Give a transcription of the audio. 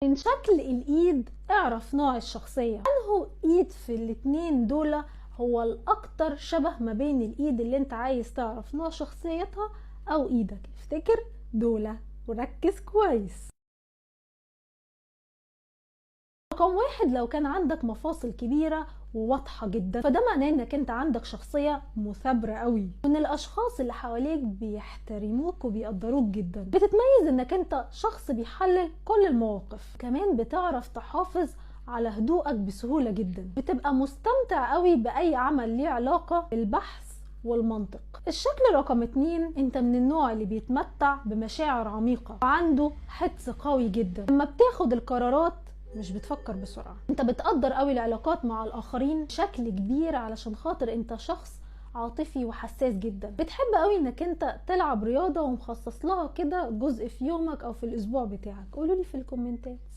من شكل الايد اعرف نوع الشخصية. انه ايد في الاتنين دول هو الاكتر شبه ما بين الايد اللي انت عايز تعرف نوع شخصيتها او ايدك. افتكر دول وركز كويس. رقم 1، لو كان عندك مفاصل كبيرة وواضحة جدا فده معناه انك انت عندك شخصية مثابرة قوي، وان الاشخاص اللي حواليك بيحترموك وبيقدروك جدا. بتتميز انك انت شخص بيحلل كل المواقف، كمان بتعرف تحافظ على هدوءك بسهولة جدا، بتبقى مستمتع قوي بأي عمل ليه علاقة بالبحث والمنطق. الشكل رقم 2، انت من النوع اللي بيتمتع بمشاعر عميقة وعنده حدس قوي جدا. لما بتاخد القرارات مش بتفكر بسرعة، انت بتقدر قوي العلاقات مع الاخرين بشكل كبير علشان خاطر انت شخص عاطفي وحساس جدا. بتحب قوي انك انت تلعب رياضة ومخصص لها كده جزء في يومك او في الاسبوع بتاعك. قولولي في الكومنتات.